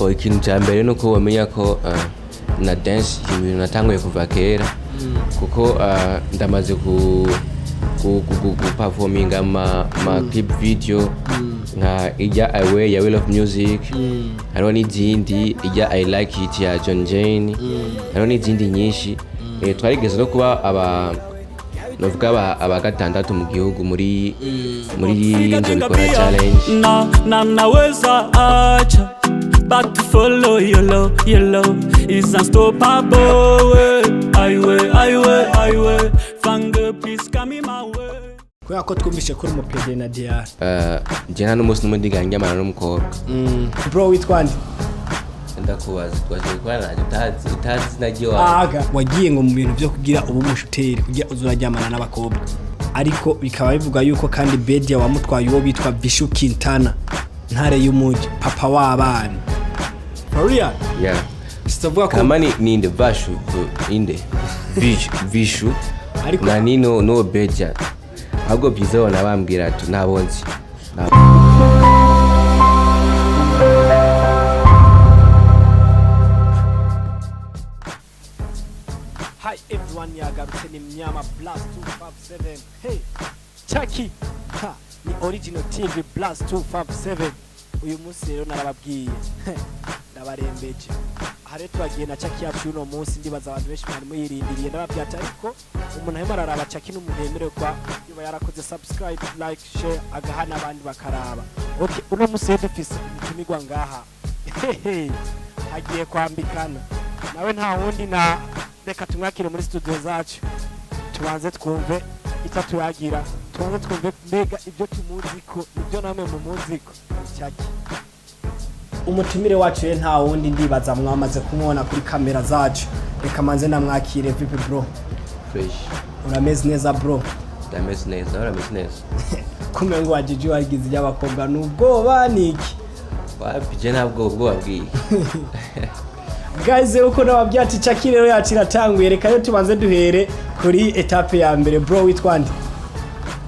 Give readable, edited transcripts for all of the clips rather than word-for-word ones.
Bo, ikintu cya mbere ni uko wamenya ko na dance ibintu natanguye kuva kera, kuko ndamaze ku performinga ama clip video nka ijya Away ya We Love Music, hariho n'izindi, ijya I Like It ya John Jane, hariho n'izindi nyinshi. Twarigeze no kuba aba novuga aba gatandatu mu gihugu muri Nzobikora Challenge. Na naweza acha, but to follow your love, your love is unstoppable. Aiwe, aiwe, aiwe, fanga, please come in my way. Kubera ko twumvishe ko uri umupede na DR. Njye nta n'umunsi n'umwe ndigera ndyamana n'umukobwa. Bro, witwa nde? Ndakubaza, twaje gukorana nanjye utazi izina ry'iwawe. Aga wagiye ngo mu bintu byo kugira ubu umushuteri, kugira uzuraryamana n'abakobwa, ariko bikaba bivuga yuko kandi Bedia wamutwaye uwo bitwa Vishu Quintana, ntare y'umuji, papa w'abana, for real. Yeah. Sitavuga ko Kama ni ninde Vashu, inde Vishu? Ariko- Na nino no Beja, ahubwo byiza bona bambwira ati ntabwo nzi. Hi everyone, yagarutse ni Mnyama Plus 257. Hey, Chucky. Ha, ni Original TV Plus 257. Uyu munsi rero narababwiye. Ndabarembeje. Aha rero turagiye na Chucky yacu uno munsi, ndibaza abantu benshi mwari muyirindiriye. Ndababwira ati ariko umuntu arimo araraba Chucky n'umuntu yemerewe kuba yoba yarakoze subscribe, like, share, agaha n'abandi bakaraba. Okay, uno munsi rero dufise umutumirwa ngaha. Hehe, hagiye kwambikana nawe nta wundi, na reka tumwakire muri studio zacu, tubanze twumve icyo tuyagira, tubanze twumve mbega ibyo tumuzi ko ibyo namwe mumuzi ko icyaki. Umutumire wacu ye nta wundi, ndibaza mwamaze kumubona kuri kamera zacu. Reka manze namwakire. Vipi bro? Fresh. Urameze neza bro? Ndameze neza, urameze neza? Kumbe ngo wajiji wagize iby'abakobwa n'ubwoba niki? Wapi, je ntabwo ubwoba bwiye. Guys, uko nababwiye ati Chucky rero yacu iratanguye, reka rero tubanze duhere kuri étape ya mbere. Bro, witwa nde?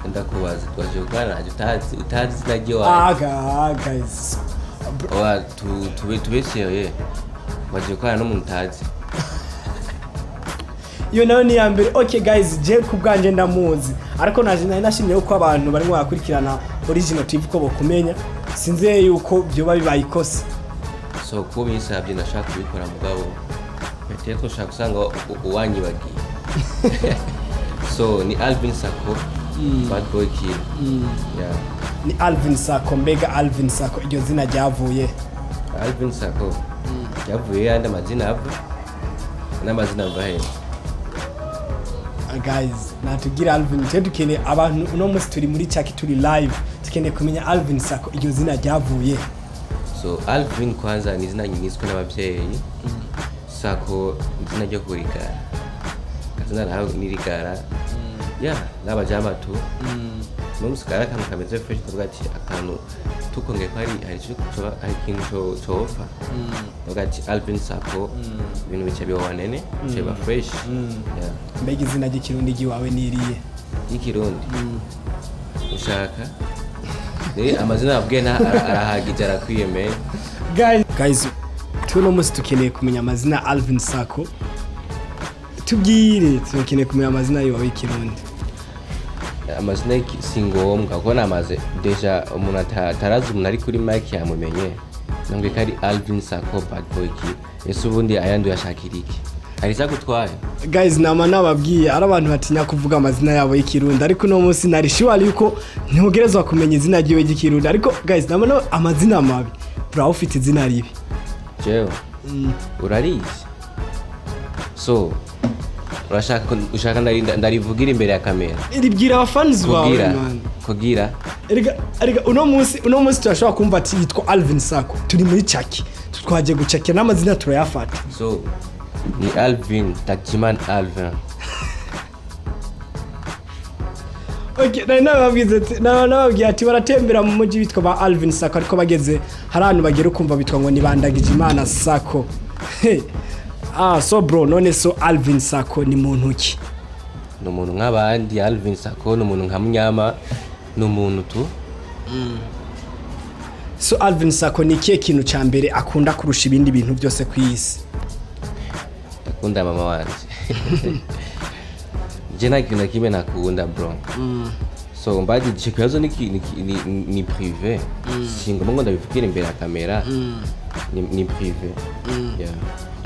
Ndakubaza, twaje gukorana nanjye utazi izina ry'iwawe. Aga guys. Oya, tube sérieux, waje gukorana n'umuntu utazi. Iyo nayo ni iya mbere. Okay guys, je ku bwanje ndamuzi, ariko naje nari nashimye yuko abantu barimo barakurikirana Original TV ko bokumenya. Sinzi yuko byoba bibaye ikosa. So kuba ubinsabye ndashaka kubikora, mugabo peut-être ushaka gusanga uwanyibagiye. So ni Alvin Sako, Bad Boy Kid, yeah. Ni Alvin Sako. Mbega Alvin Sako, iryo zina ryavuye? Alvin Sako yavuye yandi amazina ava n'amazina ava he? Guys, natubwira Alvin. Twe dukeneye abantu, uno munsi turi muri Chucky, turi live, dukeneye kumenya Alvin Sako, iryo zina ryavuye? So Alvin kwanza ni izina niswe n'ababyeyi. Sako ni izina ryo kurigara, akazina nawe ni rigara ya n'abajama tu. N'umunsi kari akantu kameze fresh, tuvuga ati akantu tukongeye ko hari icyo hari ikintu copfa, tuvuga ati Alvin Sako, ibintu bica biba wanene, bica biba fresh, yeah. Mbega izina ry'ikirundi ry'iwawe niriye? Y'ikirundi ushaka ni amazina nabwiye arahagije, arakwiye me. Guys, tuno munsi dukeneye kumenya amazina ya Alvin Sako. Tubwire, turakeneye kumenya amazina yiwawe y'ikirundi. Amazina si ngombwa kuko namaze déjà umuntu atarazi umuntu ari kuri mic yamumenye, nambwiye ko ari Alvin Sako, Bad Boy Kid. Ese ubundi ayandi uyashakira iki? Hari icyagutwaye? Guys, nama nababwiye, ari abantu batinya kuvuga amazina yabo y'ikirundi, ariko uno munsi nari sure yuko ntugerezwa kumenya izina ryiwe ry'ikirundi. Ariko guys, nama amazina mabi. Bro, ufite izina ribi. Jewe urarizi, so urashaka ushaka ndarivugira imbere ya kamera? Ribwira abafans bawe. Kugira Man. Kugira Erega uno munsi turashobora kumva ati yitwa Alvin Sako. Turi muri Chucky, twagiye gucakira n'amazina turayafata. So ni Alvin Tajiman Alvin. Okay, nari nababwize ati nababwiye ati baratembera mu mujyi bitwa ba Alvin Sako, ariko bageze hari ahantu bagera ukumva bitwa ngo nibandagije Imana Sako. Hey. Ah, so bro, none so Alvin Sako ni muntu ki? Ni umuntu nk'abandi. Alvin Sako ni umuntu nka Munyama, ni umuntu tu. So Alvin Sako, ni ikihe kintu ca mbere akunda kurusha ibindi bintu byose ku isi? Ndakunda mama wanje. Je nta kintu na kimwe nakunda, bro. So mbaje ico kibazo ni privé, singomba ngo ndabivugire imbere ya kamera. Ni privé, yeah.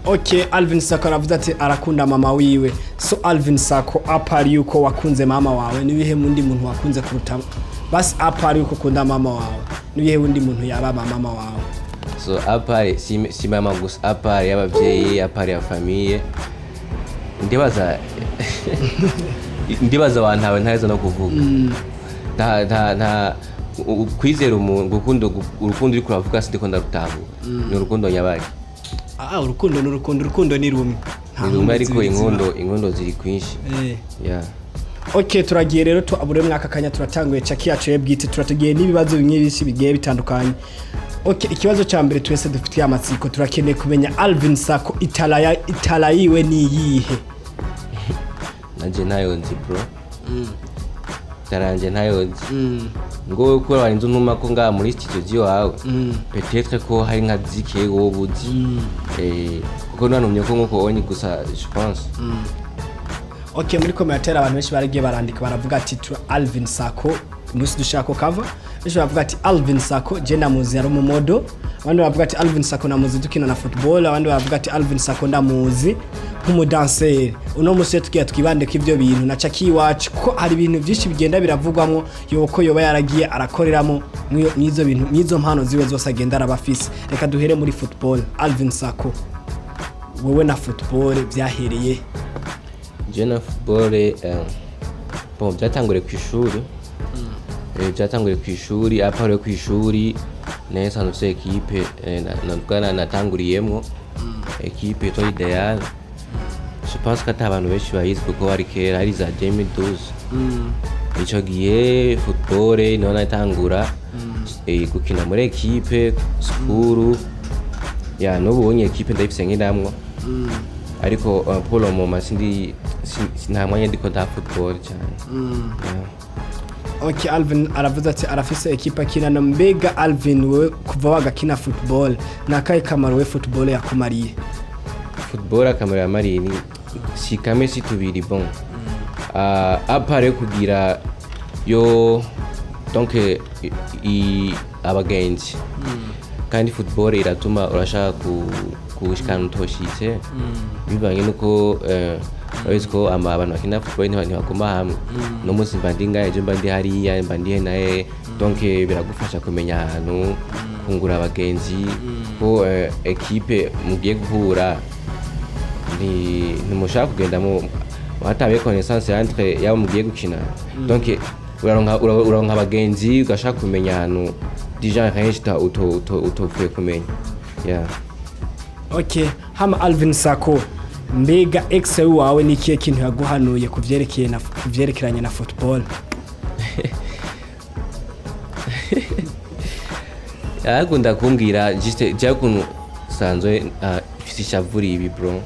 Okay, Alvin Sako aravuze ati arakunda mama wiwe. So Alvin Sako, à part yuko wakunze mama wawe, nibihe mundi muntu wakunze kuruta? Basi à part yuko ukunda mama wawe, nibihe wundi muntu yaba mama wawe? So à part si mama gusa, à part y'abavyeyi, à part ya famille, ndibaza abantu ntawe ntaheza no kuvuga. Nta kwizera umuntu, gukunda, urukundo uriko uravuga sindiko ndarutahura. Ni urukundo nyabaki? Ah, urukundo ni urukundo, urukundo ni rumwe. Nta Ni rumwe. nkundo Ariko zibiri inkundo ziri kwinshi. zibaho. Yeah. Okay, turagiye rero abure mwaka kanya turatanguye caki yacu ye bwite, turatugiye n'ibibazo bimwe byinshi bigiye bitandukanye. Okay, ikibazo cya mbere twese dufitiye amatsiko, turakeneye kumenya Alvin Sako itara yiwe ni iyihe? Nanje ntayo nzi, bro. Taranje ntayo nzi. Ngo wowe ko warinze untuma ko ngaha muri studio ziwawe, peut-être ko hari nka zike wowe uzi, kuko nanumye ko nkuko onye gusa, je pense. Okay, muri commentaire abantu benshi baragiye barandika, baravuga ati Alvin Sako umunsi dushaka ko kava. Benshi baravuga ati Alvin Sako je ndamuzi ari umumodo, abandi baravuga ati Alvin Sako namuzi dukina na football, abandi baravuga ati Alvin Sako ndamuzi nk'umudanseri. Uno munsi rero tugiye twibande ko ivyo bintu na caki iwacu, kuko hari ibintu byinshi bigenda biravugwamwo yuko yoba yaragiye arakoreramo mw'izo bintu, mw'izo mpano ziwe zose agenda arabafise. Reka duhere muri football. Alvin Sako, wewe na football byahereye? Je na football, bon, byatanguriye ku ishuri. Byatanguriye ku ishuri. À part yo ku ishuri, nayo nsanzwe mfise équipe, natanguriyemwo équipe yitwa Ideal. Je pense ko ata abantu benshi bayizi kuko bari kera, hari za 2012. Ico gihe football niho natangura gukina muri équipe school ya n'ubu unye équipe ndayifise nkinamwo, ariko pour le moment sindi nta mwanya ndiko nda football cyane. Yeah. Okay, Alvin aravuze ati arafise ekipa akinana. Mbega Alvin, wewe kuva wagakina football, ni akahe kamaro we football yakumariye? Football akamaro yamariye ni si kamwe si tubiri. Bon, à part yo kugira yo donc abagenzi, kandi football iratuma urashaka kushikana utoshitse, bivanye nuko urabizi ko abantu bakina football ntibaguma hamwe. No munsi mba ndi ngaha, ejo mba ndi hariya, mba ndi naye. Donc biragufasha kumenya ahantu, kungura abagenzi, ko équipe mugiye guhura ntimushaka kugenda mu hatabaye connaissance entre yabo mugiye gukina. Donc uraronka abagenzi, ugashaka kumenya ahantu déjà henshi utopfuye kumenya, yeah. Okay, hama Alvin Sako, mbega ex wawe ni ikihe kintu yaguhanuye ku vyerekeye na ku vyerekeranye na football? Yarakunda kumbwira juste jya ukuntu sanzwe mfise ishavu ribi, bro,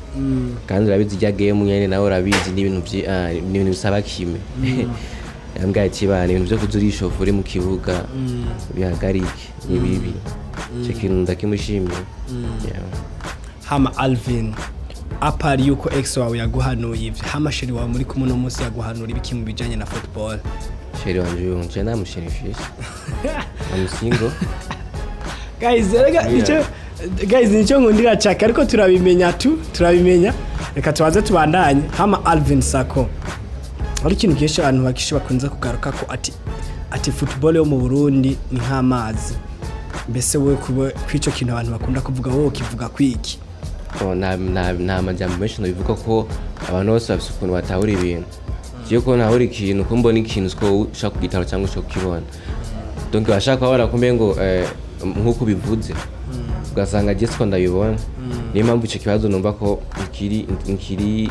kandi urabizi irya game nyene, nawe urabizi, n'ibintu n'ibintu bisaba kime. Yambwiye ati bana, ibintu vyo kuza urishofa uri mu kibuga bihagarike, ni bibi. Ico kintu ndakimushimiye. Yeah. Hama Alvin, à part yuko ex wawe yaguhanuye ivyo, hama chéri wawe muri kumwe uno munsi yaguhanura ibiki mu bijanye na football? Chéri wanje uyu nje nta muchéri mfise, I'm single. Guys, rega nico, guys, nico nkundira chaka, ariko turabimenya tu turabimenya. Reka tubaze tubandanye. Hama Alvin Sako, hari ikintu kenshi abantu bakishi bakunze kugaruka ko ati football yo mu Burundi ni nk'amazi. Mbese wowe kuba kwico kintu abantu bakunda kuvuga, wowe ukivuga kwiki? Bon, nta majambo menshi nobivuga, ko abantu bose bafise ukuntu batahura ibintu. Jewe ko ntahura ikintu, ko mbona ikintu siko ushaka kugitahura cyangwa ushaka kukibona. Donc bashaka kubabona kumbe ngo nk'uko ubivuze, ugasanga je siko ndabibona. Niyo mpamvu ico kibazo numva ko nkiri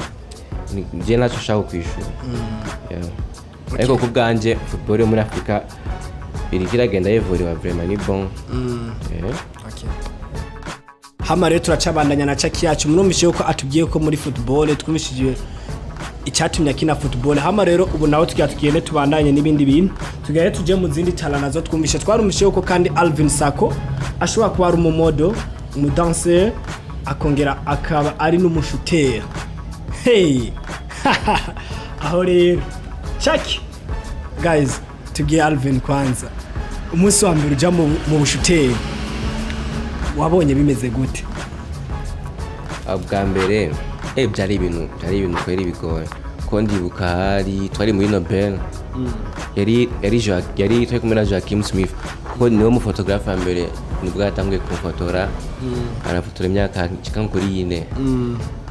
je naco nshaka kwishura. Yeah. Ariko ku bwanje football yo muri Afrika iriko iragenda yevuriwa, vraiment ni bon. Yeah. Hama rero turacabandanya na caki yacu. Murumvise yuko atubwiye ko muri football twumvishije. Icyatumye akina football. Hama rero ubu nawe tugira tugende tubandanye n'ibindi bintu, tugende tuje mu zindi talent nazo twumvishe. Twarumvishe yuko kandi Alvin Sako ashobora kuba ari umumodo, umudanseur, akongera akaba ari n'umushuteri. Hey, aho rero chaki guys, tugiye Alvin. Kwanza umunsi wa mbere uja mu bushuteri wabonye bimeze gute? Bwa mbere byari ibintu kweri bigoye, ko ndibuka hari twari muri Nobel, yari twari kumwe na Joaquim Smith, kuko niwe muphotographe wa mbere nibwo yatanguye kumfotora, arafotora imyaka nshika nko kuri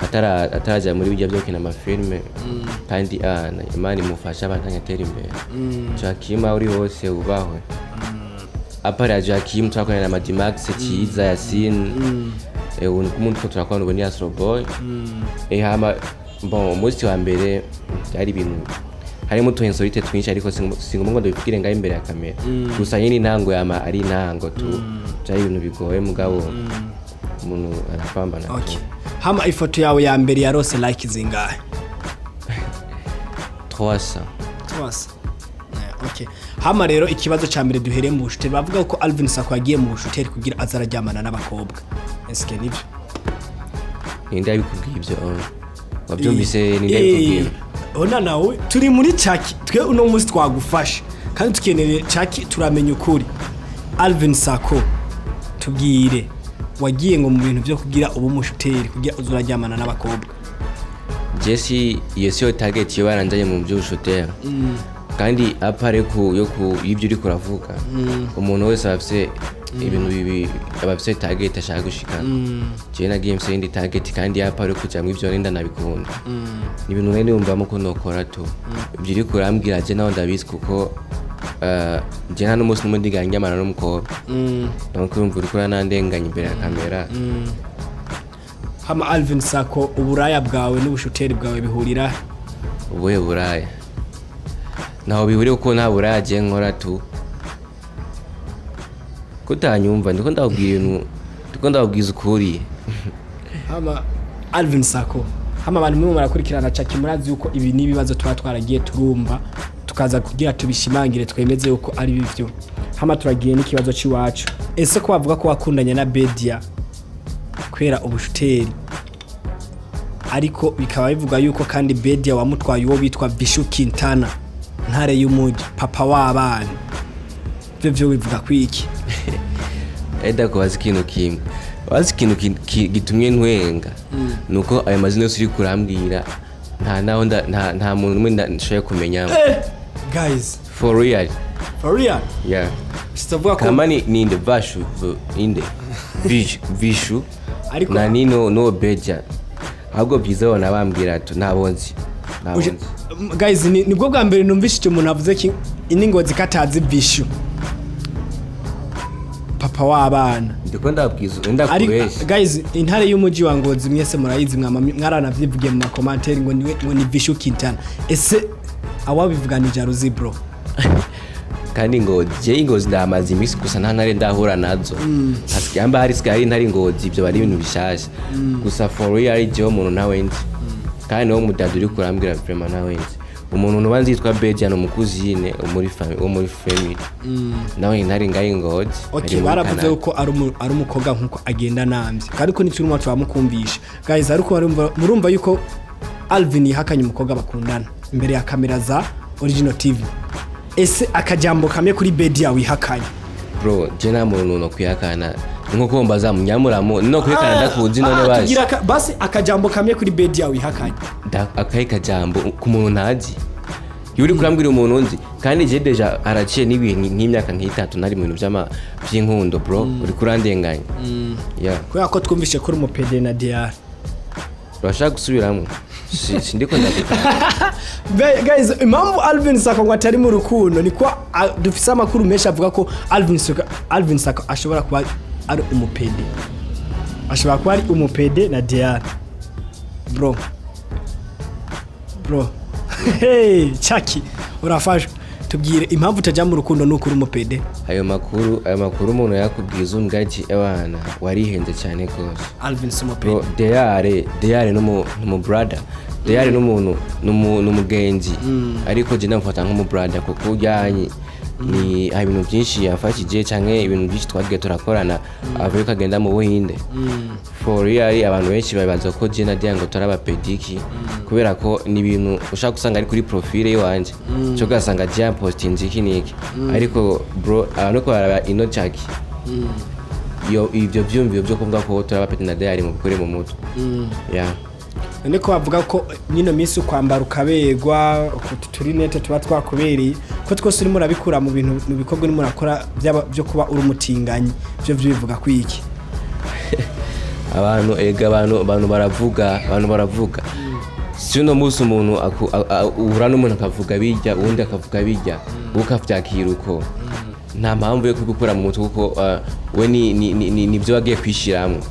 4 ataraja muri bijya byo gukina amafilme. Kandi Imana imufasha abandanya atera imbere. Joaquim, aho uri hose wubahwe. À part ya Joaquim, twakorana na Madimax, Cyiza, Yasin. Ubu kumuntu ko turakorana ubu ni Astro Boy. Hama bon, umunsi wa mbere byari ibintu harimo utu insolite twinshi, ariko singombwa ngo ndabivugire ngaho imbere ya kamera. Gusa nyine intango yama ari intango tu, byari ibintu bigoye, mugabo umuntu arapambana tu. Okay. Hama ifoto yawe ya mbere yarose like zingahe? 300. Twasa. Okay. Hama rero ikibazo ca mbere, duhere mu bushuteri. Bavuga ko Alvin Sako yagiye mu bushuteri kugira aza araryamana n'abakobwa. Eske nivyo? Ninde yabikubwiye ibyo? Wabyumvise? Ninde yabikubwiye? Ona nawe turi muri Chaki. Twe uno munsi twagufasha kandi tukeneye Chaki, turamenya ukuri. Alvin Sako, tubwire, wagiye ngo mu bintu byo kugira ubu mushuteri kugira uza uraryamana n'abakobwa? Jesse, iyo siyo target yo baranzanye mu by'ubushoteri. Kandi à part ku yo ku y'ibyo uriko uravuga, umuntu wese aba afise ibintu bibi, aba afise target ashaka gushika. Jewe nagiye mfise iyindi target, kandi à part yo kuja mu ivyo nenda nabikunda, ni ibintu nari niyumvamo ko nokora tu. Ibyo uriko urambwira je naho ndabizi, kuko je nta n'umunsi n'umwe ndigera ndyamana n'umukobwa. Donc urumva uriko uranandenganya imbere ya kamera. Hama Alvin Sako, uburaya bwawe n'ubushuteri bwawe bihurira he? Ubuhe buraya? Ntaho bihuriye, kuko nta buraya je nkora tu. Kutanyumva, ndiko ndakubwira ibintu, ndiko ndakubwiza ukuri. Hama Alvin Sako, hama abantu mwe murakurikirana Chaki, murazi yuko ibi ni ibibazo tuba twaragiye turumva, tukaza kugira tubishimangire, twemeze yuko ari bivyo. Hama turagiye n'ikibazo c'iwacu. Ese ko bavuga ko wakundanye na Bedia kubera ubushuteri, ariko bikaba bivuga yuko kandi Bedia wamutwaye uwo bitwa Vishu Quintana, ntare y'umuji, papa w'abana, ivyo vyo bivuga kwiki? Eda kubaza ikintu kimwe, wazi ikintu gitumye ntwenga, nuko ayo mazina yose uri kurambwira nta naho nta muntu n'umwe nshoboye kumenya. Guys. For real. For real. Yeah. Sitavuga ko Kama ni ninde Vashu, ninde Vishu? Ariko- Na nino no Beja, ahubwo byiza bona bambwira tu, ntabo nzi, ntabo nzi. Guys, nibwo bwa mbere numvise umuntu avuze ko iningozi katazi Vishu, papa w'abana. Ndiko ndabwiza Ari ndakubeshya. Guys, intare y'umuji wa Ngozi mwese murayizi, mwaranavyivugiye mu makomanteri ngo niwe, ngo ni Vishu Quintana. Ese awabivuga ni jalousie, bro? Kandi ngo je ingozi ndamaze iminsi, gusa nta ntare ndahura nazo. Hasigaye amba hari sigaye hari intare ingozi, ibyo bari ibintu bishasha. Gusa for real, jewe umuntu ntawe nzi, kandi niwo mudada uri kurambwira, vraiment ntawe nzi. Umuntu nuba nzi yitwa Beja ni umukuzine wo muri family, nawe intare ngaho ingozi ari Okay. muri Baravuze Canada. yuko ari umukobwa nkuko agenda nambye, kandi ko niturimo turamukumvisha guys, ariko murumva yuko Alvin yihakanye umukobwa bakundana imbere ya kamera za Original TV. Ese akajambo kamwe kuri Bedia wihakanye? Bro, je nta muntu no kwihakana, ni nko kumbaza munyamuramo no kwihakana ndakuzi none baje. Tugira basi akajambo kamwe kuri Bedia wihakanye. Akahe kajambo ku muntu ntazi? Iyo uri kurambwira umuntu nzi, kandi je déjà haraciye n'ibintu nk'imyaka nk'itatu nari mu bintu by'inkundo, bro, uri kurandenganya, yeah. Kubera ko twumvishe kuri umupede na DR. Urashaka gusubiramo? Sindiko ndagukana. Guys, impamvu Alvin Sako ngo atari mu rukundo ni ko dufise amakuru menshi avuga ko Alvin Sako ashobora kuba ari umupede, ashobora kuba ari umupede na DR. Bro, bro, hey, Chaki urafashwe. Tubwire impamvu utajya mu rukundo nuko uri umupede. Ayo makuru umuntu yakubwiza umbwa ati: "Abana, warihenze cyane rwose." Alvin si umupede? Bro, Deyare numu brother. Deyare n'umuntu n'umugenzi, ariko je ndamufata nk'umu brother kuko ujyanye ni hari ibintu byinshi yamfashije canke ibintu byinshi twagiye turakorana avuye ko agenda mu Buhinde. For real, abantu benshi babibaza ko je na Deyare ngo turi abapediki kubera ko ni ibintu ushaka gusanga ari kuri profile yiwanje, cyo ugasanga je yapostinze iki n'iki. Ariko bro, abantu ko baraba ino caki iyo ivyo vyumviro byo kuvuga ko turi abapedi na Deyare mu bikore mu mutwe, yeah. None ko bavuga ko nyino minsi ukwambara ukaberwa, utu turinete tuba twakubereye, ko twose urimo urabikura mu bintu, mu bikorwa urimo urakora byo kuba uri umutinganyi, byo byo bivuga ku iki? Abantu ega, abantu baravuga. Si uno munsi umuntu uhura n'umuntu akavuga bijya, uwundi akavuga bijya, wowe ukavyakira uko. Nta mpamvu yo kubikura mu mutwe kuko we nibyo wagiye kwishiramwo.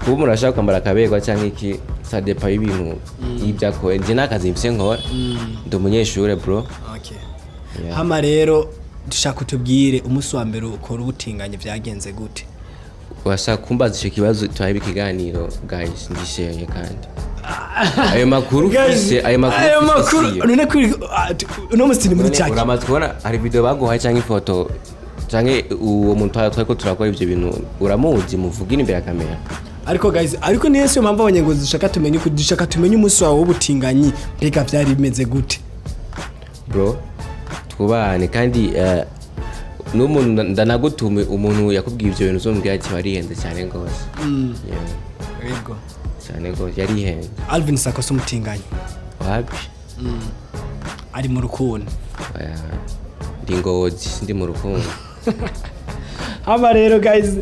Kuba umuntu ashaka kwambara akaberwa cyangwa iki, ça dépend y'ibintu y'ibyo akora. Njye nta kazi mfise nkora, ndi umunyeshure, bro. Okay. Yeah. Hama rero dushaka utubwire umunsi wa mbere ukora ubutinganyi byagenze gute? Washaka kumbaza ico kibazo, turabe ikiganiro. Guys, ndishenye kandi ayo makuru ufise, ayo makuru ayo ufise makuru siyo. None kuri uno munsi ni muri None caki. Uramaze kubona hari video baguhaye cyangwa ifoto cyangwa uwo muntu twari ko turakora ivyo bintu uramuzi muvugire imbere ya kamera? Ariko guys, ariko niyo siyo mpamvu abanyengozi dushaka tumenye uko dushaka tumenye umunsi wawe w'ubutinganyi, mbega byari bimeze gute? Bro, twubahane kandi n'umuntu ndanagutume umuntu yakubwiye ivyo bintu uzombwira ati warihenze cyane rwose. Yeah, Yego. cyane rwose yarihenze. Alvin Sako si umutinganyi? Wapi. Ari mu rukundo? Oya, ndi Ngozi, ndi mu rukundo. Hama rero guys,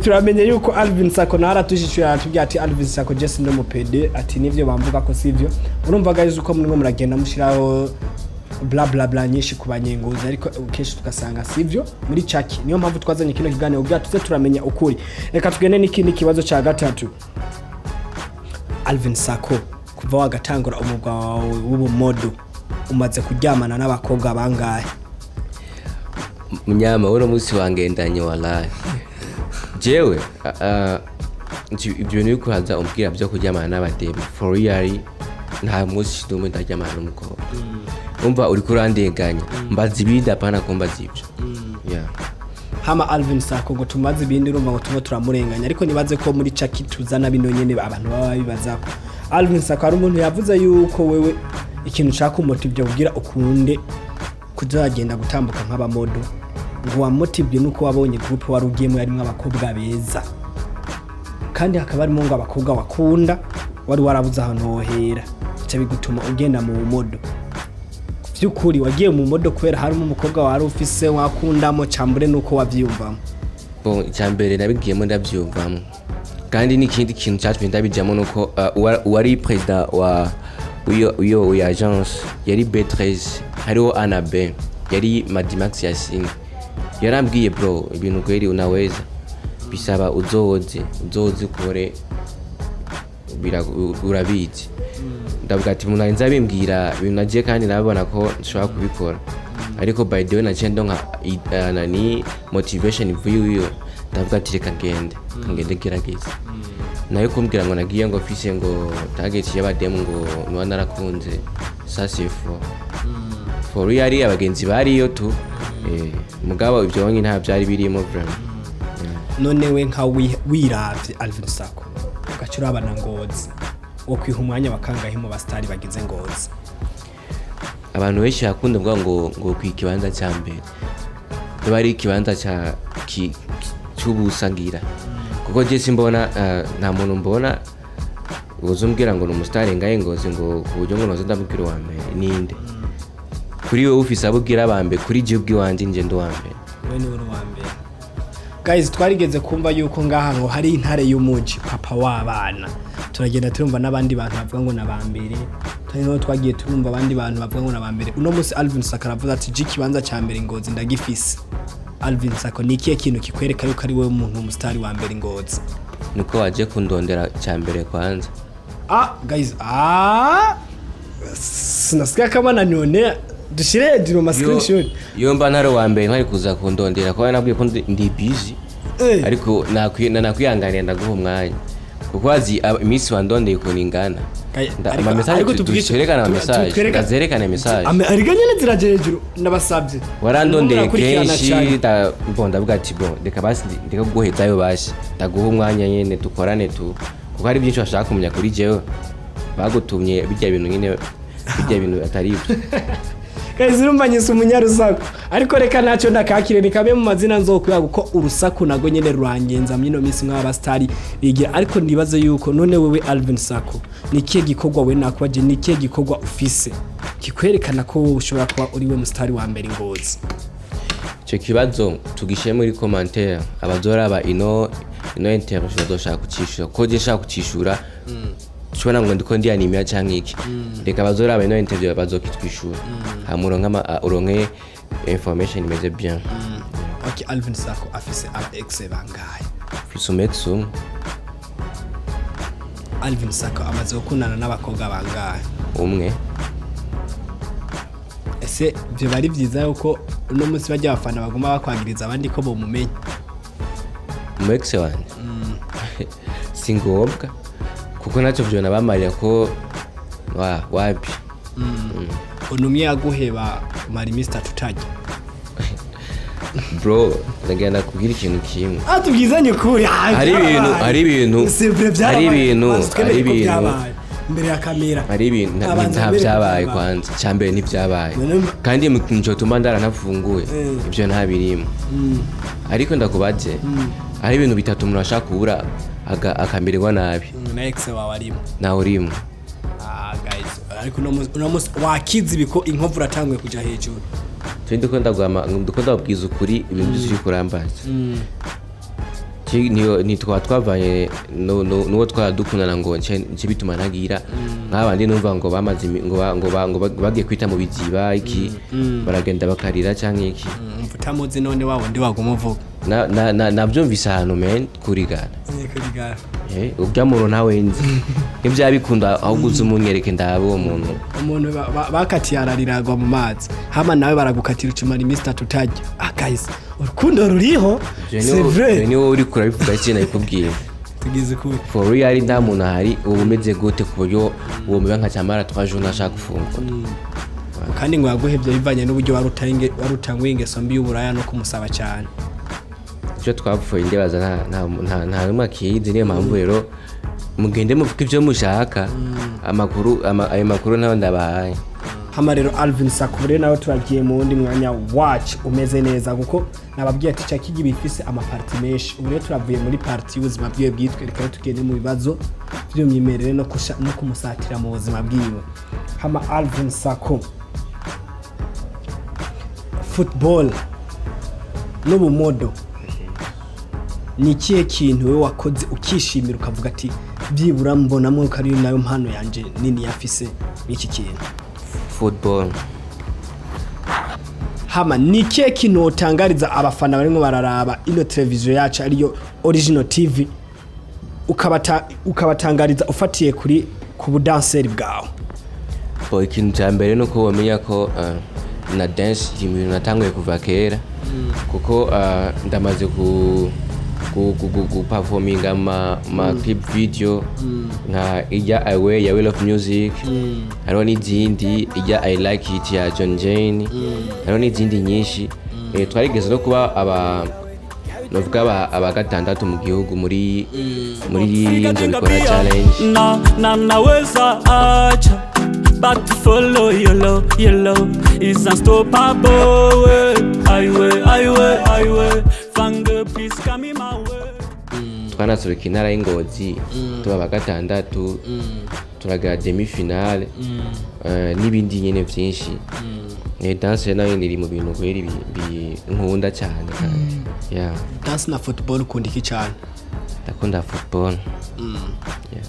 turamenye yuko Alvin Sako nawe aratushishuye, aratubwira ati Alvin Sako Jesse no mupede, ati nivyo bamvuga ko sivyo. Urumva guys, uko murimo muragenda mushiraho bla bla bla nyinshi ku banyengozi, ariko kenshi tugasanga sivyo muri caki. Niyo mpamvu twazanye kino kiganiro kugira tuze turamenya ukuri. Reka tugende n'ikindi kibazo ca gatatu. Alvin Sako, kuva wagatangura umwuga wawe w'ubumodo, umaze kuryamana n'abakobwa bangahe? Munyama, uno munsi wangendanye wallahi. Jewe ibyo bintu biri kuhaza umbwira byo kuryamana n'abademu, for real nta munsi n'umwe ndaryamana n'umukobwa. Umva, uriko urandenganya. Mbaza ibindi, apana kumbaza ibyo, yeah. Hama Alvin Sako ngo tumaze ibindi, urumva ngo tuba turamurenganya, ariko nibaze ko muri caki tuzana bino nyene abantu baba bibazako. Alvin Sako, hari umuntu yavuze yuko wewe ikintu ushaka umutivyo kugira ukunde kuzagenda gutambuka nk'abamodo, ngo wamotivye nuko wabonye groupe wari ugiyemo yarimwo abakobwa beza, kandi hakaba harimo ngo abakobwa wakunda wari warabuze ahantu wohera, bica bigutuma ugenda mu bumodo. Vy'ukuri wagiye mu modo kubera harimo umukobwa wari ufise wakundamo, cambure nuko wavyiyumvamo? Bon, icya mbere nabigiyemo ndabyumvamo, kandi n'ikindi kintu cyatumye ndabijyamo nuko uwari perezida wa w'iyo agence yari B13, hariho A na B, yari Madimax Yasin. Yarambwiye: "Bro, ibintu kweli unaweza, bisaba uzoze ukore, urabizi." Ndavuga ati umuntu arinze abimbwira ibintu nagiye kandi nabibona ko nshobora kubikora. Ariko by the way naciye ndonka nani, motivation ivuye iwiwe. Ndavuga ati reka ngende, reka ngende gerageza. Nayo kumbwira ngo nagiye ngo mfise ngo target y'abademu ngo nuba narakunze, ça c'est faux. For real, abagenzi bariyo tu, mugabo ibyo wonye nta byari birimo vraiment. Yeah. None we nka wiravye Alvin Sako, ugaca urabana Ngozi, wo kwiha umwanya wa kangahe mu basitari bagize Ngozi? Abantu benshi bakunda kuvuga ngo ku ikibanza cya mbere niba ari ikibanza cya cy'ubusangira, kuko je simbona, nta muntu mbona uzumbwira ngo ni umusitari ngahe Ngozi ngo ku buryo ngo noza ndamubwira uwa mbere ninde. Kuri wowe ufise abo ubwira aba mbere, kuri jewe ubwiwanje nje ndi uwa mbere. We ni uri uwa mbere. Guys, twarigeze kumva yuko ngaha ngo hari intare y'umuji, papa w'abana. Turagenda turumva n'abandi bantu bavuga ngo nabambere, turiho twagiye turumva abandi bantu bavuga ngo nabambere. Uno munsi Alvin Sako aravuze ati je ikibanza cya mbere Ngozi ndagifise. Alvin Sako, ni ikihe kintu kikwereka yuko ari wowe muntu umusitari wa mbere Ngozi? Niko waje kundondera cya mbere kwanza. Ah guys, ah, sinasikia kama nanionea. Dushire hejuru ma screenshot. Iyo mba ntari uwa mbere, ntari kuza kundondera kuko nabwiye ko ndi busy. Ariko nakwihanganiye, ndaguha umwanya kuko wazi iminsi wandondeye ukuntu ingana. Ariko Ama message ariko twerekane ama message, ndazerekane message. Ariko nyene ziraje hejuru, ndabasabye. Warandondeye Murakurikirana kenshi. cane. Bon, ndavuga ati bon, reka basi ndeka kuguhezayo, basi ndaguha umwanya nyene dukorane tu, kuko hari byinshi bashaka kumenya kuri jewe, bagutumye bijya bintu nyine, bijya bintu atari ibyo. Guys, urumva nyise umunyarusaku, ariko reka ntacyo ndakakire, ni kamwe mu mazina nzokwiga kuko urusaku nago nyene rurangenza mwino minsi mw'abasitari bigira. Ariko nibaze yuko none wewe Alvin Sako, ni ikihe gikorwa we nakwaje, ni ikihe gikorwa ufise kikwerekana ko wowe ushobora kuba uri we musitari wa mbere Ngozi? Icyo kibazo tugishyire muri commentaire, abazoraba ino interview bazoshaka kucishura, kuko je nshaka kucishura tubona ngo ndiko ndiyanimira canke iki. Reka abazoraba ino interview bazokitwishura, hama uronke uronke information imeze bien. Okay, Alvin Sako afise aba ex bangahe? Mfise umu ex umwe. Alvin Sako amaze gukundana n'abakobwa bangahe? Umwe. Ese ibyo bari byiza yuko uno munsi bajya abafana baguma bakwagiriza abandi ko bomumenya? Umu ex wanje si ngombwa kuko ntacyo vyona bamarira ko wapi. Unumye yaguheba umara iminsi 3 utarya? Bro, ndagenda kubwira ikintu kimwe. Ah, tubwizanye ukuri. Hari ibintu hari hari ibintu hari ibintu byabaye imbere ya kamera. Hari ibintu Abanza nta mbere byabaye. byabaye. Kwanza cya mbere ntibyabaye. None kandi mu kintu cyotuma ndara ntafunguye, ibyo ntabirimo. Ariko ndakubaze, hari ibintu bitatu umuntu ashaka kubura akamererwa nabi. Na ex wawe arimo? Nawe urimo. Ah guys, ariko uno munsi wakize ibiko, inkovu uratanguye kuja hejuru. Turi ndiko ndababwiza ukuri, ibintu byose uri kurambaza. Ntitwaba twavanye n'uwo twaba dukundana ngo nce bituma ntagira nk'abandi numva ngo bamaze ngo bagiye kwita mu biziba iki, baragenda bakarira cyangwa iki. Umva utamuzi none wa wundi waguma uvuga? Nabyumvise ahantu men kurigana. Kurigara. Urya muntu ntawe nzi, ntibyaba bikunda ahubwo uze umunyereke ndabe uwo muntu. Umuntu bakatiye ararira agwa mu mazi, hama nawe baragukatira ucumara iminsi 3 utarya. Ah guys, urukundo ruriho. C'est vrai. Ni wowe uri kurabivuga, iki nabikubwiye. Tugize ukuri. For real, nta muntu ahari uba umeze gute ku buryo uwo muba nka cyamara 3 jours ntashaka gufungura. Kandi ngo yaguhevye bivanye n'uburyo wari utanguye ingeso mbi y'uburaya no kumusaba cyane. Icyo twapfuye ndibaza nta n'umwe akizi. Niyo mpamvu rero mugende muvuge ibyo mushaka, amakuru ayo makuru ntayo ndabahaye. Hama rero Alvin Sakure, nawe turagiye mu wundi mwanya wacu umeze neza, kuko nababwiye ati Chakigi bifise amaparti menshi. Ubu rero turavuye muri partie y'ubuzima bwiwe bwitwe, reka rero tugende mu bibazo by'imyemerere no kumusatira mu buzima bwiwe. Hama Alvin Sako, football n'ubumodo, ni ikihe kintu wowe wakoze ukishimira ukavuga ati byibura mbonamo ko ari nayo mpano yanje nini yafise n'iki kintu? Football. Hama ni ikihe kintu wotangariza abafana barimo bararaba ino televiziyo yacu ariyo Original TV, ukabatangariza ufatiye kuri ku budanseri bwawe? Bo, ikintu cya mbere ni uko wamenya ko na dance iri mu bintu natanguye kuva kera, kuko ndamaze ku performinga ma clip video nka ijya Away ya We Love Music, hariho n'izindi, ijya I Like It ya John Jane, hariho n'izindi nyinshi. Twarigeze no kuba aba novuga aba gatandatu mu gihugu muri Nzobikora Challenge. Na naweza acha, but to follow your love, your love is unstoppable. Aiwe, aiwe, aiwe, fanga, please come in my way. Twanasohoka intara y'Ingozi, tuba aba gatandatu, turagera demi finale, n'ibindi nyine byinshi. Danse nayo iri mu bintu kweri nkunda cyane kandi yeah. Dance na football, ukunda iki cyane? Ndakunda football, yeah.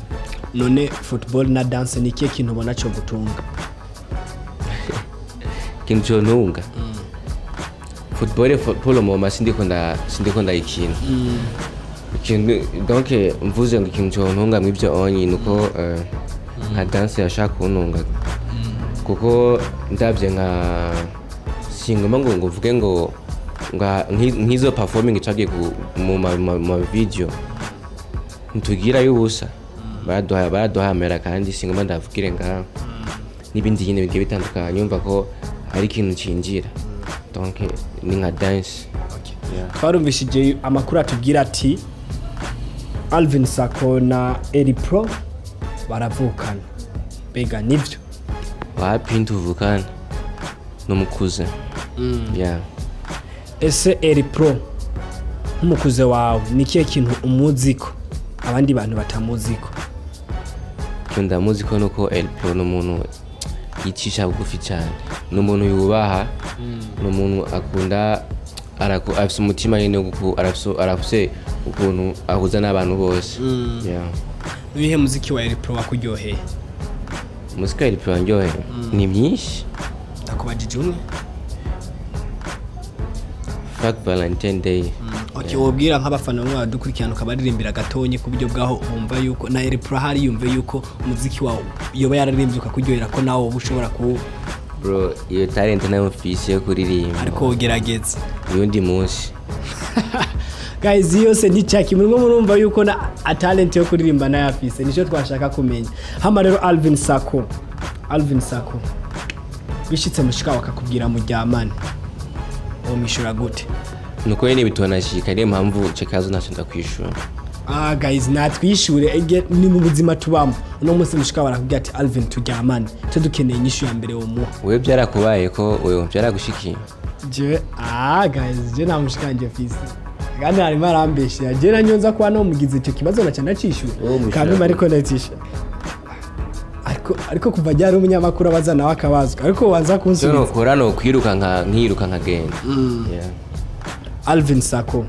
None football na dance, ni ikihe kintu ubona cyo gutunga? Ikintu contunga, football pour le moment sindiko ndayikina. Ikintu donc mvuze ngo ikintu contunga mw'ivyo onye nuko nka dance yashaka kuntunga. Kuko ndabye nka singoma ngo mvuge ngo nk'izo performing twagiye mu ma video ntitugira y'ubusa, baraduha amera, kandi singoma ndavugire ngaha n'ibindi nyine bigiye bitandukanye. Yumva ko ari ikintu cinjira, donc ni nka dance. Yeah. Twarumvishije amakuru atubwira ati Alvin Sako na Eri Pro baravukana. Mbega nivyo? Wapi, ntuvukana, n'umukuze, yeah. Ese Eri Pro nk'umukuze wawe, ni ikihe kintu umuziko abandi bantu batamuziko? Icyo ndamuzi ko nuko El Pro ni umuntu yicisha bugufi cyane, ni umuntu yubaha, ni umuntu akunda, afise umutima nyine wo arafise ukuntu ahuza n'abantu bose. Yeah. Nibihe muziki wa Eri Pro wakuryoheye? Umuziki wa El Pro wanryoheye ni myinshi. Ndakubajije umwe. Fuck Valentine Day. Okay, wobwira nk'abafana bamwe badukurikirana, ukabaririmbira gatonye ku buryo bwaho bumva yuko na Eri Pro ahari yumve yuko umuziki wawe yoba yararirimbye ukakuryohera, ko nawe uba ushobora kuwu Bro, iyo talent nayo mfise yo kuririmba. Ariko wogerageza. Uyundi munsi. Guys, yose nticyaki murimo murumva yuko na a talent yo kuririmba nayo afise. Nicyo twashaka kumenya. Hama rero Alvin Sako, Alvin Sako, bishitse mushika bakakubwira muryamane, womwishura gute? Nuko nyene bitonashika, niyo mpamvu ico kibazo ntacyo ndakwishura. Ah guys, natwishure. Ege ni mu buzima tubamo uno munsi, mushika barakubwira ati "Alvin, turyamane", cyo dukeneye inyishu ya mbere womuha. Wewe byarakubaye ko wewe byaragushikiye? Je, ah guys, je nta mushikanje fisi kandi harimo arambeshera. Je nanyo nza kuba nomugize icyo kibazo naca ndacishura. Wowe umushira Kandi gute? ariko ndacisha, ariko kuva ryari umunyamakuru abaza nawe akabazwa? Ariko wanza Icyo kunsubiza. nokora nokwiruka, nka nkiruka nkagenda. Yeah. Alvin Sako,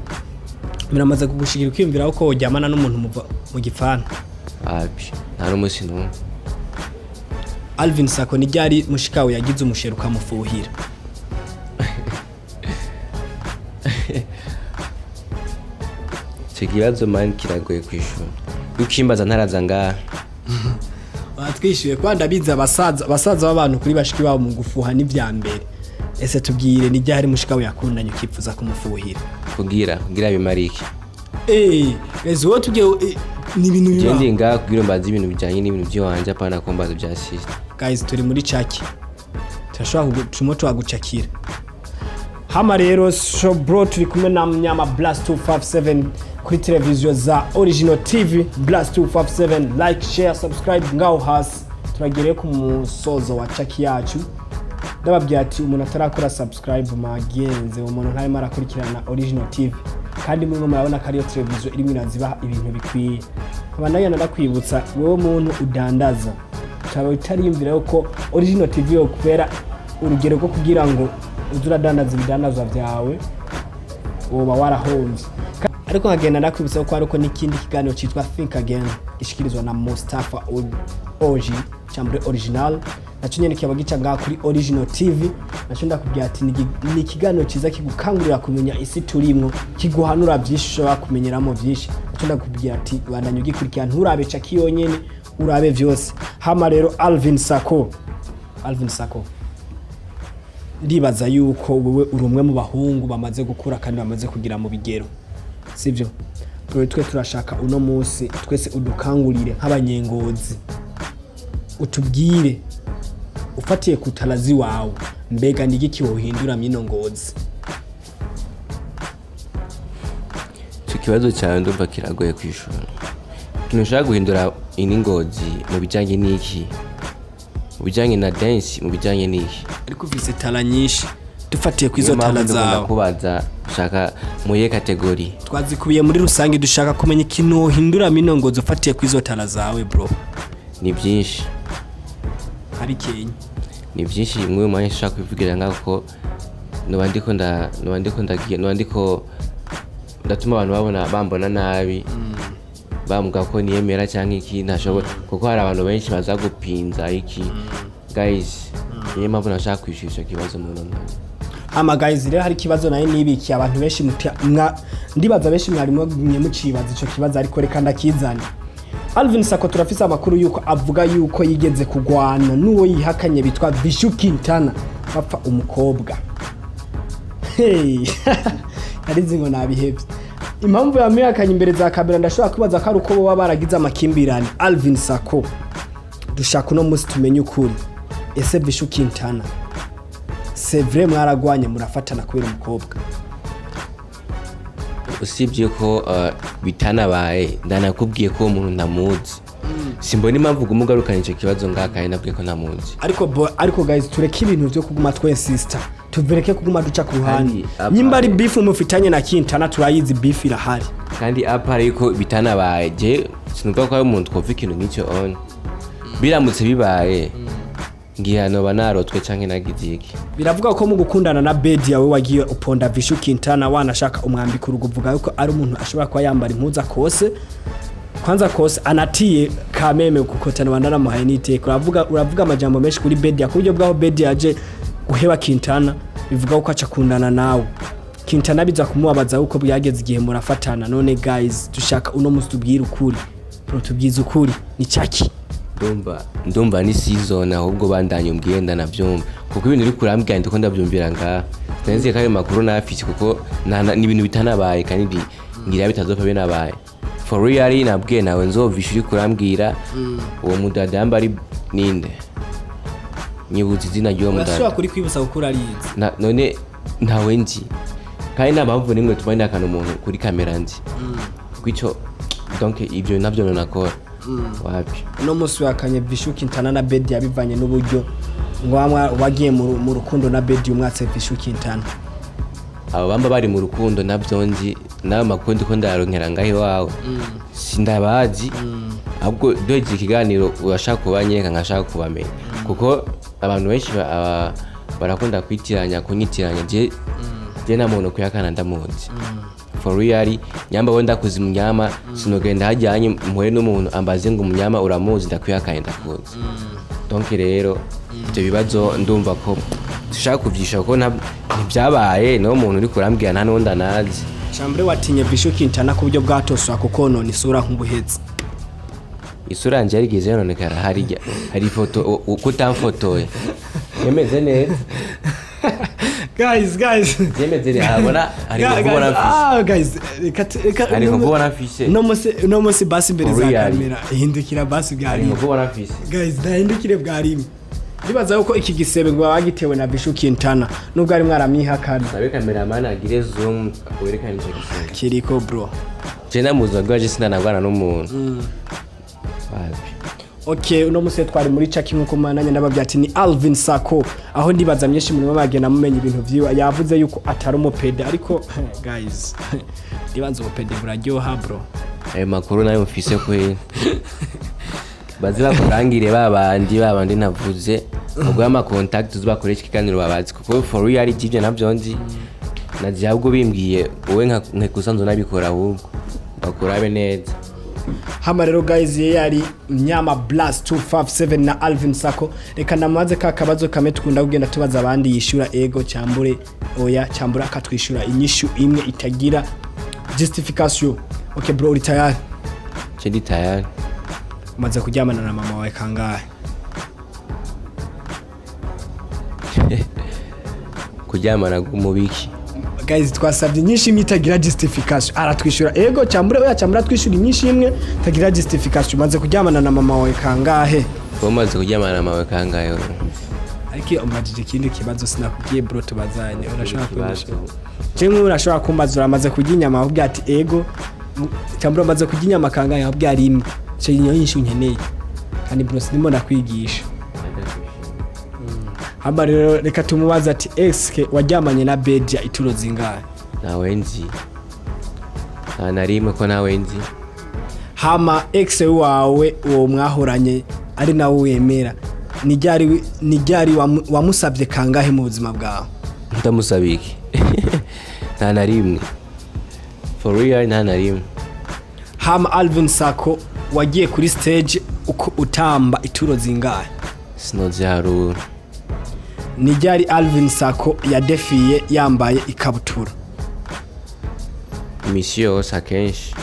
biramaze kugushikira ukiyumvira ko woryamana n'umuntu mu gipfana? Wapi, nta n'umunsi n'umwe. Alvin Sako, ni ryari mushikawe yagize umushero ukamufuhira? Icyo kibazo man kiragoye kwishura, ukimbaza ntaraza ngaha. Batwishyuye kuba ndabizi, abasaza b'abantu kuri bashiki babo mu gufuha n'ibya mbere. Ese tubwire, ni ryari mushikawe yakundanye ukifuza kumufuhira? Kugira bimare iki? Eh, ese wowe tubwiye, ni ibintu Je bibaho. ndi ngaha kugira mbaze ibintu bijyanye n'ibintu by'iwanje, apana kumbaza bya sister. Guys, turi muri caki, turashobora turimo tuhagucakira. Hama rero so bro, turi kumwe na Mnyama Blast 257 kuri televiziyo za Original TV Blast 257. Like, share, subscribe ngaho hasi. Turagereye ku musozo wa caki yacu. Ndababwira ati umuntu atarakora subscribe, magenze umuntu ntarimo arakurikirana Original TV, kandi murimo murabona ko ariyo televiziyo irimo irazibaha ibintu bikwiye. Nkaba nayo ndakwibutsa wowe muntu udandaza ukaba utariyumvira yuko Original TV yo kubera urugero rwo kugira ngo uze uradandaza ibidandazwa byawe, woba warahombye. Ariko nkagenda ndakwibutsa ko hariko n'ikindi kiganiro cyitwa Think Again gishikirizwa na Mustafa Oji Chambre Original, nacyo nyene kiba gica ngaha kuri Original TV. Nacyo ndakubwira ati ni ikiganiro cyiza kigukangurira kumenya isi turimwo, kiguhanura byinshi, ushobora kumenyeramo byinshi. Nacyo ndakubwira ati bandanya ugikurikira, nturabe caki yonyene, urabe vyose. Hama rero Alvin Sako, Alvin Sako, ndibaza yuko wewe uri umwe mu bahungu bamaze gukura kandi bamaze kugira mu bigero, sibyo? Twe turashaka uno munsi twese udukangurire nk'abanyengozi, utubwire ufatiye ku tarazi wawe, mbega ni igiki wohindura mw'ino Ngozi? Icyo kibazo cyawe ndumva kiragoye kwishura. Ikintu ushaka guhindura ini Ngozi mu bijyanye n'iki? Mu bijyanye na dance, mu bijyanye n'iki? Ariko ufise tara nyinshi, dufatiye ku izo Niyo mpamvu tara ndakunda zawe. kubaza ushaka muye catégorie. Twazikubiye muri rusange, dushaka kumenya ikintu wohindura mw'ino Ngozi ufatiye ku izo tara zawe, bro. Ni byinshi. Hari kenya. Ni byinshi muri uyu mwanya ushaka kubivugira ngaho ko noba ndiko ndagiye, noba ndiko ndatuma abantu babona bambona nabi, bambwira ko niyemera cyangwa iki ntashobora, kuko hari abantu benshi baza gupinza iki. Guys, niyo mpamvu nashaka kwishyura icyo kibazo muri uno mwanya. Hama guys, rero hari ikibazo nayo nibikiye abantu benshi, ndibaza benshi mwari mwe mucibaza ico kibazo, ariko reka ndakizane. Alvin Sako, turafise amakuru yuko avuga yuko yigeze kugwana n'uwo yihakanye bitwa Vishu Quintana, bapfa umukobwa. Hey, narizi ngo nabihevye. Impamvu yamwihakanye imbere za kamera, ndashobora kwibaza ko ari uko boba baragize amakimbirane. Alvin Sako, dushaka uno munsi tumenye ukuri. Ese Vishu Quintana, c'est vrai, mwaragwanye murafatana kubera umukobwa? Usibye ko bitanabaye, ndanakubwiye ko uwo muntu ntamuzi. Simbona impamvu uguma ugarukana icyo kibazo ngaha kandi nabwiye ko ntamuzi. Ariko guys, tureke ibintu byo kuguma twensista, tuvereke kuguma duca ku ruhande. Kandi apa- Nyimba ari beef mufitanye na Quintana, turayizi, beef irahari. Kandi apara yuko bitanabaye, je sinumva ko ari umuntu twumva ikintu nk'icyo on biramutse bibaye, ngira noba narotswe canke nagize iki. Biravuga ko mu gukundana na Bedi yawe wagiye uponda Vishu Quintana, wanashaka umwambika urugo, uvuga yuko ari umuntu ashobora kuba yambara impuzu akose kwanza kose anatiye kameme kukotana bandana n'iteka. Uravuga amajambo menshi kuri Bedi ku buryo bwaho Bedi yaje guheba Quintana, bivuga ko aca akundana nawe Quintana, biza kumubabaza uko byageze igihe murafatana. None guys, dushaka uno musi tubwire ukuri, bro, tubwize ukuri, ni chaki? Ndumva ni season, ahubwo bandanye umbwiye ndanavyumva, kuko ibintu uri kurambwira ndiko ndavyumvira ngaha. Sinzi ko ayo makuru nafise, kuko ni ibintu bitanabaye kandi ngira bitazopfa binabaye. For real, nabwiye nawe nzovisha uri kurambwira uwo mudada yamba ari ninde, nyibuza izina ry'uwo mudada. Kuri kwibutsa kuko urarizi. None ntawe nzi, kandi nta mpamvu nimwe tuma ndakana umuntu kuri kamera nzi, kuko ico donc ivyo navyo nonakora wapi. Uno munsi wakanye Vishu Quintana na Bedi yabivanye n'uburyo ngo wagiye mu rukundo na Bedi umwatse Vishu Quintana. Abo bamba bari mu rukundo navyo nzi, n'ayo makuru ndiko ndayaronkera ngaho iwawe, sindabazi. Ahubwo duhejeje ikiganiro urashaka kubanyereka nkashaka kubamenya, kuko abantu benshi barakunda kwitiranya, kunyitiranya. Je nta muntu kuyakana ndamuzi, for real. Nyamba we ndakuzi munyama, sinogenda hajyanye mpuye n'umuntu ambaze ngo umunyama uramuzi, ndakwihakanye ndakuzi. Donc rero ibyo bibazo ndumva ko dushaka kuvyisha, kuko ntibyabaye. Niwo muntu uri kurambwira nta n'undi anazi. Chambere, watinye Vishu Quintana ku buryo bwatoswa kukonona isura nk'ubuhetse? Isura yanje yarigeze yononekara? Hari ifoto uko utamfotoye yemeze neza. Guys, guys. Yemeze neza, habona hari inkovu ubona mfise. Ah, guys, reka Hari inkovu ubona mfise. No musi basi imbere za Real. kamera hindukira basi bwa Hari rimwe. inkovu ubona mfise. Guys, ndahindukire bwa rimwe. Ndibaza yuko iki gisebe ngo bagitewe na Vishu Quintana nubwo ari mwaramwihakana. Sabe cameraman agire zoom werekane ico gisebe. Kiriko, bro. Je namuzi bwaje, sinanagwana n'umuntu wapi. Okay, uno musi twari muri Chaki nkuko mananya ndababwira ati ni Alvin Sako, aho ndibaza myinshi muri bagenda mumenya ibintu vyiwe. Yavuze yuko atari umupede, ariko guys, ndibanza ubupede buraryoha, bro. Ayo makuru nayo mfise kweli, baze bakurangire babandi navuze ubwo ama contact uzibakoresha ikiganiro babazi, kuko for real ivyo navyo nzi nazi. Ahubwo bimbwiye wowe nkekusanzwe nabikora, ahubwo bakurabe neza. Hama rero guys, ye yari Mnyama Blast 257 na Alvin Sako. Reka namaze ka kabazo kamwe tukunda kugenda tubaza abandi, yishura ego cyambure oya, cyambura akatwishura inyishu imwe itagira justification. Okay bro, uri tayari? Je ndi tayari. Umaze kuryamana na mama wawe kangahe? Kuryamana mubiki? Guys, twasabye inyinshi imwe itagira justification, aratwishyura ego cyambure oya, cyambura atwishyura inyinshi imwe itagira justification. Umaze kuryamana na mama wawe kangahe? Wowe umaze kuryamana na mawe kangahe wewe? Ariko iyo umajije ikindi kibazo sinakubwiye, bro, tubazanye, urashobora Ikibazo. kunyishura cyangwa urashobora kumbaza uramaze kurya inyama, ahubwo ati ego cyangwa uramaze kurya inyama kangahe, ahubwo ari imwe. Icyo niyo nyinshi nkeneye kandi, bro, sinimo ndakwigisha. Hama rero reka tumubaze ati eske waryamanye na Bedia ituro zingahe? Ntawe nzi, nta na rimwe ko ntawe nzi. Hama ex wawe uwo mwahoranye ari nawe wemera, ni ryari wamusabye kangahe mu buzima bwawe? Ndamusaba iki? Nta na rimwe, for real, nta na rimwe. Hama Alvin Sako, wagiye kuri stage uko utamba ituro zingahe? Sinoziharura. Ni ryari Alvin Sako yadefiye yambaye ikabutura? Imisi yose akenshi.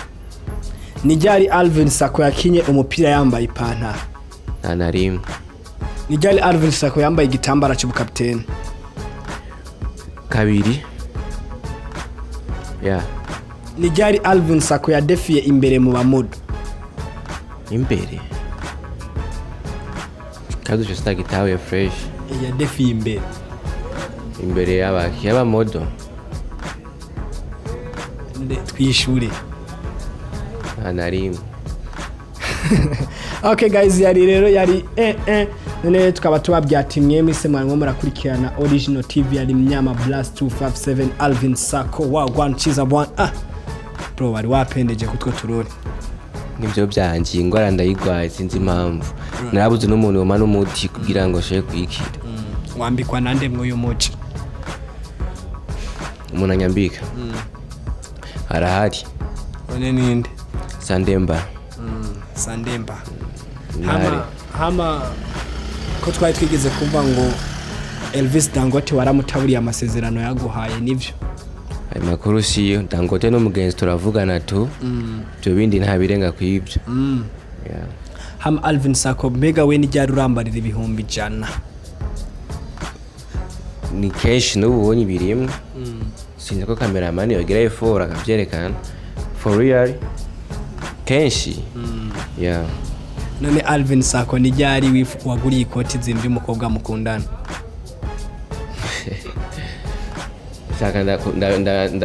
Ni ryari Alvin Sako yakinye umupira yambaye ipantaro? Nta na rimwe. Ni ryari Alvin Sako yambaye igitambara cy'ubukapiteni? Kabiri, ya. Ni ryari Alvin Sako yadefiye imbere mu bamudu? Imbere kazi ico sitagitahuye fresh. Yadefiye imbere. Imbere y'abamodo? Twishure. Nta na rimwe. Okay guys, yari rero yari none tukaba tubabyatimye mwese mwarimo murakurikirana Original TV. Yari Mnyama Blast 257, Alvin Sako wa one chiza one. Ah bro, wari wapendeje kutwo turore. Nivyo vyanje, ingwara ndayigwaye, sinzi impamvu narabuze n'umuntu woma n'umuti kugira ngo ashobore kuyikira. Wambikwa nande mw'uyu muci? Umuntu anyambika arahari. None ninde? Sandemba. Sandemba. Ntare. Hama ko twari twigeze kumva ngo Elvis Dangote waramutaburiye amasezerano yaguhaye, nivyo? Ayo makuru siyo. Dangote n'umugenzi, turavugana tu, ibyo bindi nta birenga ku ibyo. Yeah. Hama Alvin Sako, mbega we n'iryari urambarira 100,000? Ni kenshi n'ubu ubonye ibirimwe, sinzi ko cameraman yogira effort akavyerekana for real kenshi, yeah. None Alvin Sako, ni ryari waguriye ikoti zimbi umukobwa mukundana? Shaka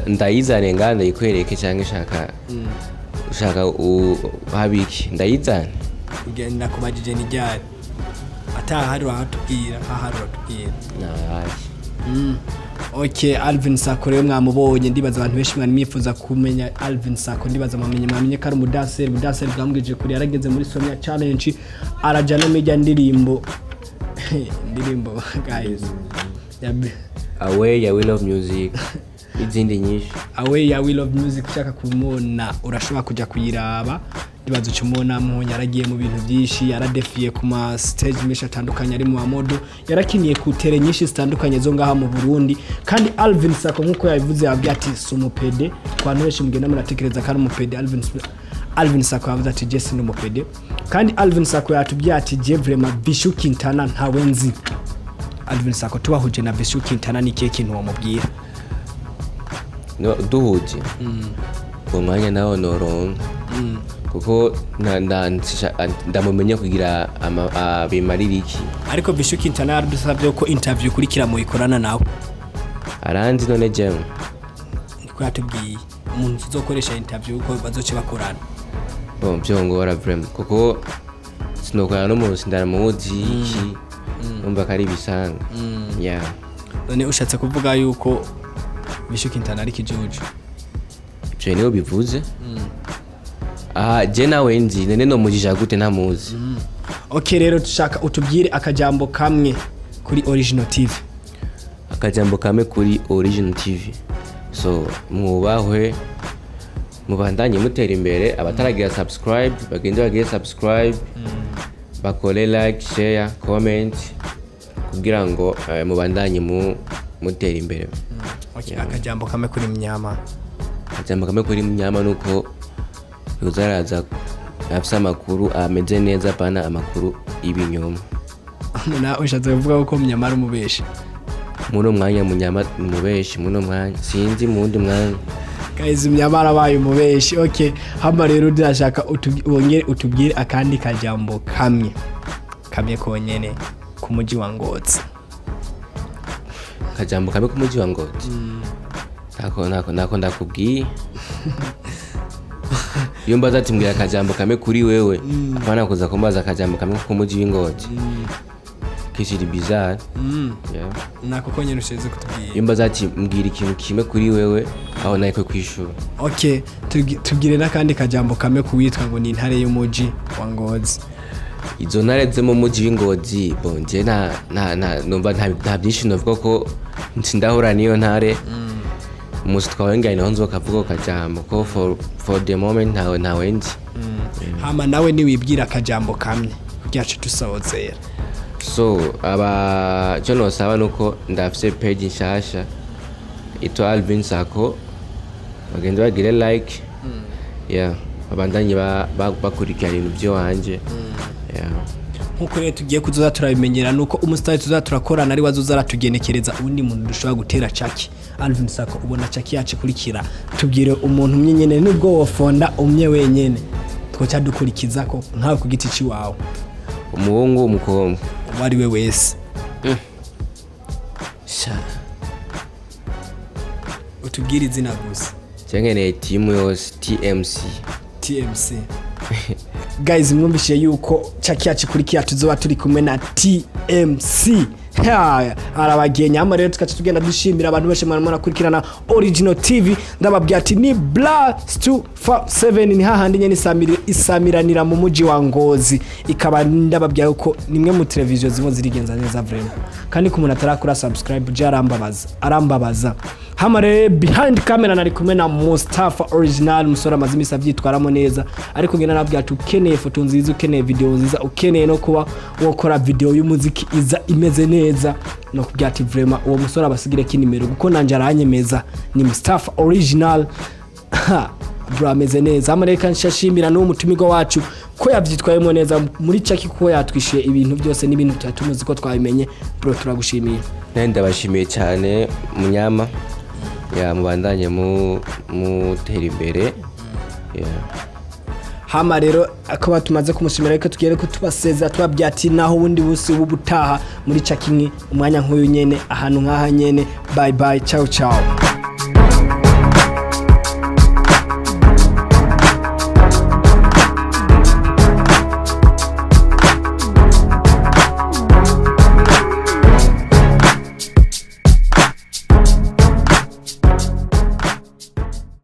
ndayizane ngaha ndayikwereke, cyangwa ushaka habiki ndayizane? Kugenda kubajije ni ryari, atahari uratubwira, ahari uratubwira. Ntahari. Okay, Alvin Sako rero mwamubonye. Ndibaza abantu benshi mwari mwifuza kumenya Alvin Sako, ndibaza mwamenye ko ari umudanseri. Umudanseri bwambwije kuri yarageze muri Sonia Challenge, araja no mijya ndirimbo guys Away ya We Love Music n'izindi nyinshi. Away ya We Love Music, ushaka kumubona urashobora kujya kuyiraba. Ndibaza uca umubonamo. Yaragiye mu bintu byinshi, yaradefiye ku ma stage menshi atandukanye, ari mu mamodo, yarakiniye ku tere nyinshi zitandukanye zo ngaha mu Burundi. Kandi Alvin Sako nk'uko yabivuze, yabwiye ati si umupede. Ku bantu benshi mugenda muratekereza ko ari umupede, Alvin Sako yavuze ati je si umupede. Kandi Alvin Sako yatubwiye ati je vraiment Vishu Kintana ntawe nzi. Alvin Sako, tubahuje na Vishu Kintana, ni ikihe kintu wamubwira? No, duhuje uwo mwanya nawo noronka kuko ndamumenye kugira bimarira iki? Ariko Vishu Kintana yaradusabye ko interview ikurikira muyikorana nawe. Aranzi none jewe? Niko yatubwiye, umuntu tuzokoresha interview ko bazoce bakorana. Bon, vyongora vraiment kuko sinokorana n'umuntu sindaramuzi iki, numva ko ari ibisanga, yeah. None ushatse kuvuga yuko Vishu Kintana ari kijuju? Ivyo niwe bivuze aha, je nawe nzi, none nomujija gute ntamuzi? Okay, rero dushaka utubwire akajambo kamwe kuri Original TV. Akajambo kamwe kuri Original TV: so mwubahwe, mubandanye mutera imbere. Abataragira subscribe bagende bagire subscribe, bakore like, share, comment kugira ngo mubandanye mutera imbere. Okay, akajambo kamwe kuri Mnyama. Akajambo kamwe kuri Mnyama nuko yoza afise amakuru ameze neza, pana amakuru y'ibinyoma. Na ushatse kuvuga ko Mnyama ari umubeshi? Muno mwanya Munyama mubeshi muno mwanya, sinzi mu wundi mwanya. Guys, Mnyama arabaye umubeshi. Okay, hama rero ndashaka wongere utubwire akandi kajambo kamwe kamwe konyene ku muji wa Ngozi. Akajambo kamwe k'umuji wa Ngozi, ntako ndakubwiye. Iyo mbaza ati mbwira akajambo kamwe kuri wewe, apana kuza kumbaza akajambo kamwe k'umuji w'Ingozi, kishiri bizarre, yeah. Nako konyene ushize kutubwira. Iyo mbaza ati mbwira ikintu kimwe kuri wewe, aho nahiko kwishura. Okay, tubwire n'akandi kajambo kamwe kuwitwa ngo ni intare y'umuji wa Ngozi. Izo ntare zo mu muji w'Ingozi, bon, je nta numva nta byinshi novuga ko sindahura n'iyo ntare. Umunsi twawenganye naho nzokavuga ko kajambo ko for the moment ntawe nzi. Hama nawe niwibwira akajambo kamwe kugira ce dusozera. So aba icyo nosaba nuko ndafise page nshasha itwa Alvin Sako, bagende bagire like, yeah, Babandanye bakurikirana ibintu by'iwanje. Yeah. Nkuko rero tugiye kuzoza turabimenyera, nuko umusitari tuzoza turakorana ari wazoza aratugenekereza uwundi muntu dushobora gutera caki. Alvin Sako, ubona caki yacu ikurikira, tubwire umuntu umwe nyene, nubwo wofonda umwe wenyene twoca dukurikiza ko nkawe ku giti ciwawe. Umuhungu, umukobwa? Uwo ari we wese. Sha. Utubwire izina gusa. Cyankeneye timu yose, TMC. TMC. Guys, mwumvishije yuko caki yacu ikurikira tuzoba turi kumwe na TMC. Ha, arabagenya. Hama rero tukaca tugenda dushimira abantu benshi mwana murakurikirana Original TV. Ndababwira ati ni Blast 257, ni hahandi nyene isamiranira mu muji wa Ngozi. Ikaba ndababwira yuko nimwe mu televiziyo zimwe zirigenza neza vraiment, kandi ku muntu atarakora subscribe je arambabaza, arambabaza. Hama rero behind camera nari kumwe na Mustafa Original, umusore amaze imisi avyitwaramo neza. Ariko ngenda nabwira ati ukeneye foto nziza, ukeneye video nziza, ukeneye no kuba wokora video y'umuziki iza imeze neza, no kubwira ati vraiment uwo musore abasigire kinimero, kuko nanje aranyemeza, ni Mustafa Original. Ha, bro ameze neza. Hama reka nshashimira n'uwo mutumirwa wacu ko yavyitwayemo neza muri caki, kuko yatwishuye ibintu byose n'ibintu tutari tumuzi ko twabimenye. Bro, turagushimiye. Nari ndabashimiye cyane, munyama ya mubandanye mutera imbere. Yeah. Hama rero akaba tumaze kumushimira, ariko tugere ko tubasezera, tubabwira ati naho ubundi busi w'ubutaha muri cakimwe, umwanya nk'uyu nyene, ahantu nk'aha nyene. Bye bye, ciao ciao.